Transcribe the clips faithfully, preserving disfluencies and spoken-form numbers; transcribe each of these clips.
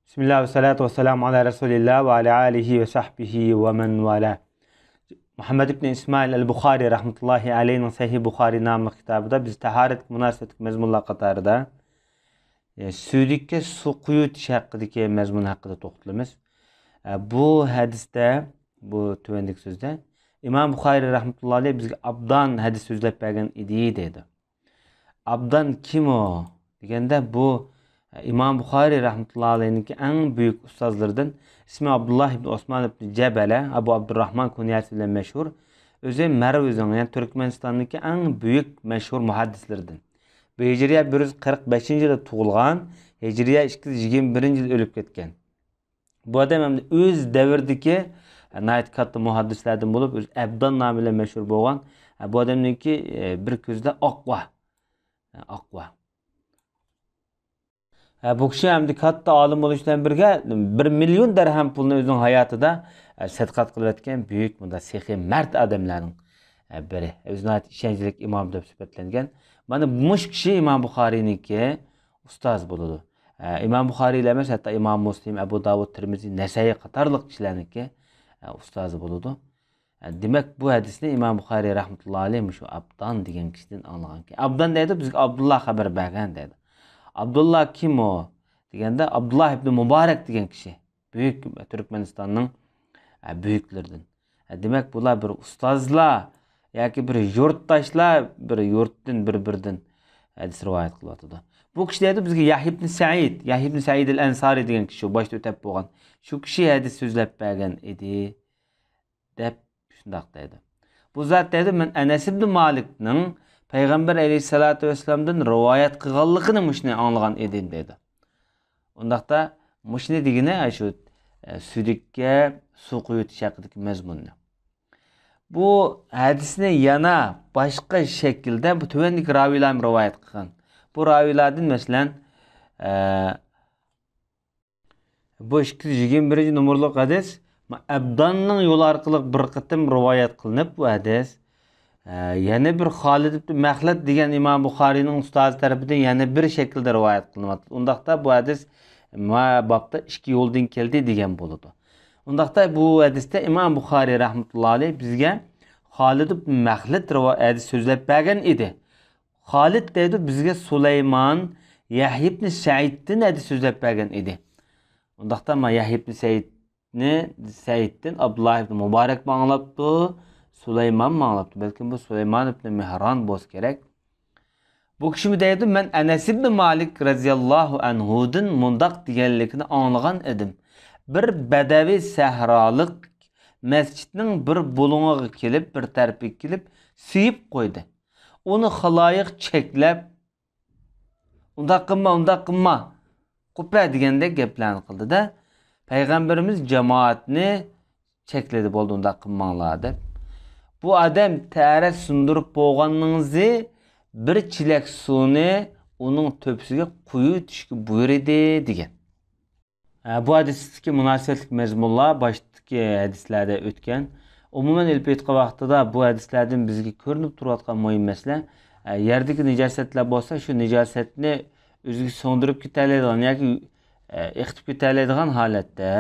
بىسمىللا ۋەسسالاتۇ ۋەسسالامۇ ئالا رەسۇلىللا ۋە ئالا ئالىھى ۋە سەھبىھى ۋە مەن ۋالا. مۇھەممەد ئىبن ئىسمائىل ئەل بۇخارى رەھمەتۇللاھى ئەلەيھىنىڭ سەھىھ بۇخارى ناملىق كىتابىدا بىز تاھارەتكە مۇناسىۋەتلىك مەزمۇنلار قاتارىدا، ئە، سۈيدۈككە سۇ قۇيۇۋېتىش ھەققىدىكى مەزمۇن ھەققىدە توختىلىمىز. ئە، بۇ ھەدىستە، بۇ تۆۋەندىكى سۆزدە ئىمام بۇخارى رەھمەتۇللاھى ئەلەيھ بىزگە ئابدان ھەدىس سۆزلەپ بەرگەن ئىدى دەيدۇ. ئابدان كىم ئۇ دېگەندە، بۇ ئىمام بۇخارى رەھمەتۇللا ئەلەيھنىڭكى ئەڭ بۈيۈك ئۇستازلىرىدىن، ئىسمى ئابدۇللا ئىبن ئوسمان ئىبن جەبەلە، ئەبۇ ئابدۇرراھمان كۇنيەسى بىلەن مەشھۇر. ئۆزى مەرۋىزنىڭ، يەنى تۈركمەنىستاندىكى ئەڭ بۈيۈك مەشھۇر مۇھەددىسلىرىدىن. بۇ ھىجرىيە بىر يۈز قىرىق بەشىنچى يىلدا تۇغۇلغان، ھىجرىيە ئىككى يۈز يىگىرمە بىرىنچى يىلدا ئۆلۈپ كەتكەن. بۇ ئادەم ئەمدى ئۆز دەۋرىدىكى ناھايىتى كاتتا مۇھەددىسلەردىن بولۇپ، ئۆزى ئەبدان نامى بىلەن مەشھۇر بولغان. بۇ ئادەمنىڭكى بىر كۆزىدە ئاق بار. ئاق بار. بۇ كىشى ئەمدى كاتتا ئالىم بولۇش بىلەن بىرگە، بىر مىليون دەرھەم پۇلنى ئۆزىنىڭ ھاياتىدا سەدىقات قىلىۋەتكەن بۈيۈك، مۇنداق سېخىي مەرد ئادەملەرنىڭ بىرى. ئۆزى ناھايىتى ئىشەنچلىك ئىمام دەپ سۈپەتلەنگەن. مانا مۇشۇ كىشى ئىمام بۇخارىينىڭكى ئۇستازى بولىدۇ. ئە، ئىمام بۇخارىيلا ئەمەس، ھەتتا ئىمام مۇسلىم، ئەبۇ داۋۇد، تىرمىزى، نەسەئىي قاتارلىق كىشىلەرنىڭكى، ئە، ئۇستازى بولىدۇ. ئە، دېمەك، بۇ ھەدىسنى ئىمام بۇخارىي رەھمەتۇللا ئەلەيھ مۇشۇ ئابدان دېگەن كىشىدىن ئاڭلىغانكەن. ئابدان دەيدۇ، بىزگە ئابدۇللا خەۋەر بەرگەن دەيدۇ. ئابدۇللا كىم ئۇ دېگەندە، ئابدۇللا ئىبنى مۇبارەك دېگەن كىشى. بۈيۈك تۈركمەنىستاننىڭ، ئە، بۈيۈكلىرىدىن. ئە، دېمەك، بۇلار بىر ئۇستازلار ياكى بىر يۇرتداشلار، بىر يۇرتتىن، بىر-بىرىدىن ھەدىس رىۋايەت قىلىۋاتىدۇ. بۇ كىشى دەيدۇ، بىزگە يەھيا ئىبن سەئىد، يەھيا ئىبن سەئىد ئەل ئەنسارى دېگەن كىشى، باشتا ئۆتەپ بولغان. شۇ كىشى ھەدىس سۆزلەپ بەرگەن ئىدى، دەپ شۇنداق دەيدۇ. بۇ زات دەيدۇ، مەن ئەنەس ئىبن مالىكنىڭ پەيغەمبەر ئەلەيھىسسالاتۇ ۋەسسالامدىن رىۋايەت قىلغانلىقىنى مۇشۇنى ئاڭلىغان ئىدىم دەيدۇ. ئۇنداقتا مۇشۇنى دېگىنى شۇ، ئە، سۈيدۈككە سۇ قۇيۇۋېتىش ھەققىدىكى مەزمۇننى. بۇ ھەدىسنى يەنە باشقا شەكىلدە بۇ تۆۋەندىكى راۋىيلارمۇ رىۋايەت قىلغان. بۇ راۋىيلاردىن، مەسىلەن، ئە، بۇ ئىككى يۈز يىگىرمە بىرىنچى نومۇرلۇق ھەدىس، ئەبداننىڭ يولى ئارقىلىق بىر قېتىم رىۋايەت قىلىنىپ، بۇ ھەدىس، ئە، يەنە بىر خالىد ئىبن مەخلەد دېگەن ئىمام بۇخارىينىڭ ئۇستازى تەرىپىدىن يەنە بىر شەكىلدە رىۋايەت قىلىنىۋاتىدۇ. ئۇنداقتا بۇ ھەدىس ما بابتا ئىككى يولدىن كەلدى دېگەن بولىدۇ. ئۇنداقتا بۇ ھەدىستە ئىمام بۇخارىي رەھمەتۇللا ئەلەيھ بىزگە خالىد ئىبن مەخلەد رىۋا-، ھەدىس سۆزلەپ بەرگەن ئىدى. خالىد دەيدۇ، بىزگە سۇلايمان يەھيا ئىبن سەئىدتىن ھەدىس سۆزلەپ بەرگەن ئىدى. ئۇنداقتا ما يەھيا ئىبن سەئىدنى، سەئىدتىن ئابدۇللا ئىبن مۇبارەكمۇ ئاڭلاپتۇ، سۇلايمانمۇ ئاڭلاپتۇ. بەلكىم بۇ سۇلايمان ئىبن مىھران بولسا كېرەك. بۇ كىشىمۇ دەيدۇ، مەن ئەنەس ئىبن مالىك رەزىياللاھۇ ئەنھۇدىن مۇنداق دېگەنلىكىنى ئاڭلىغان ئىدىم. بىر بەدەۋى سەھرالىق مەسچىتنىڭ بىر بۇلۇڭىغا كېلىپ، بىر تەرىپىگە كېلىپ، سۆيۈپ قويدى. ئۇنى خالايىق چەكلەپ، «ئۇنداق قىلما، ئۇنداق قىلما، قوپە» دېگەندەك گەپلەرنى قىلدى-دە، پەيغەمبىرىمىز جامائەتنى چەكلىدى، «بولدى، ئۇنداق قىلماڭلار» دەپ. بۇ ئادەم تەرە سۇندۇرۇپ بولغاننىڭزى بىر چېلەك سۇنى ئۇنىڭ تۆپىسىگە قۇيۇۋېتىشكە بۇيرۇدى دېگەن. ئە، بۇ ھەدىستىكى مۇناسىۋەتلىك مەزمۇنلار باشتىكى ھەدىسلەردە ئۆتكەن. ئومۇمەن ئېلىپ ئېيتقان ۋاقتىدا بۇ ھەدىسلەردىن بىزگە كۆرۈنۈپ تۇرۇۋاتقان مۇھىم مەسىلە، ئە، يەردىكى نىجاسەتلەر بولسا، شۇ نىجاسەتنى ئۆزىگە سىڭدۈرۈپ كېتەلەيدىغان ياكى، ئە، ئېقىتىپ كېتەلەيدىغان ھالەتتە،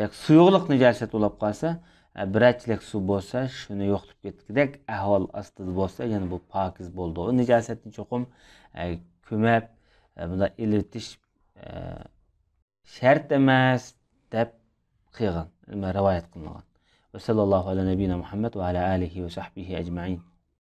ياكى سۇيۇقلۇق نىجاسەت بولۇپ قالسا، ئە، بىرەر چېلەك سۇ بولسا، شۇنى يوقىتىپ كەتكۈدەك ئەھۋال ئاستىدا بولسا، يەنە بۇ پاكىز بولىدۇ. ئۇ نىجاسەتنى چوقۇم، ئە، كۆمەپ، ئە، بۇنداق ئېلىۋېتىش، ئە، شەرت ئەمەس دەپ قىلغان، رىۋايەت قىلىنغان. ۋە ساللاللاھۇ ئەلا نەبىينا مۇھەممەد ۋە ئەلا ئالىھى ۋە سەھبىھى ئەجمەئىن.